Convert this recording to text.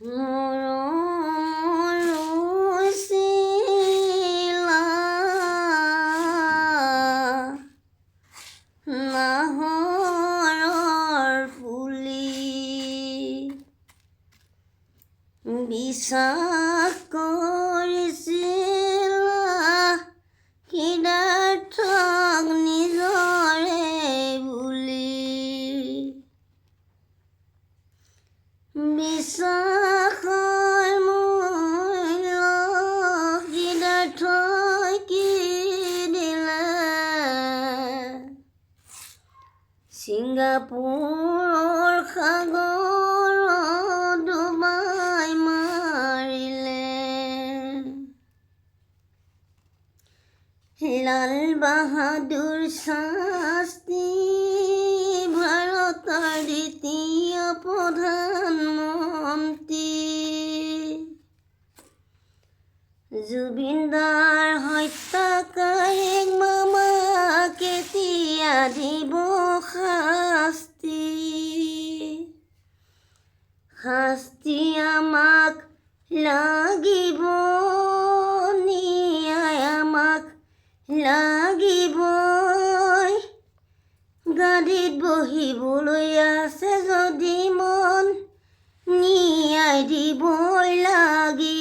মৰম ৰুইছিলা নাহৰৰ পুলি, বিশ্বাস কৰিছিলা সিদ্ধাৰ্থক নিজৰে বুলি। বিশ্বাসৰ মূল্য সিদ্ধাৰ্থই কি দিলে? ছিংগাপুৰৰ সাগৰত ডুবাই মাৰিলে। লাল বাহাদুৰ শাস্ত্ৰী, ভাৰতৰ দ্বিতীয় প্ৰধানমন্ত্ৰী। জুবিনদাৰ হত্যাকাৰীক মামা কেতিয়া দিব শাস্তি? শাস্তি আমাক লাগিব, ন্যায় আমাক লাগিবই। গাদীত বহিবলৈ আছে যদি মন, ন্যায় দিবই লাগিব।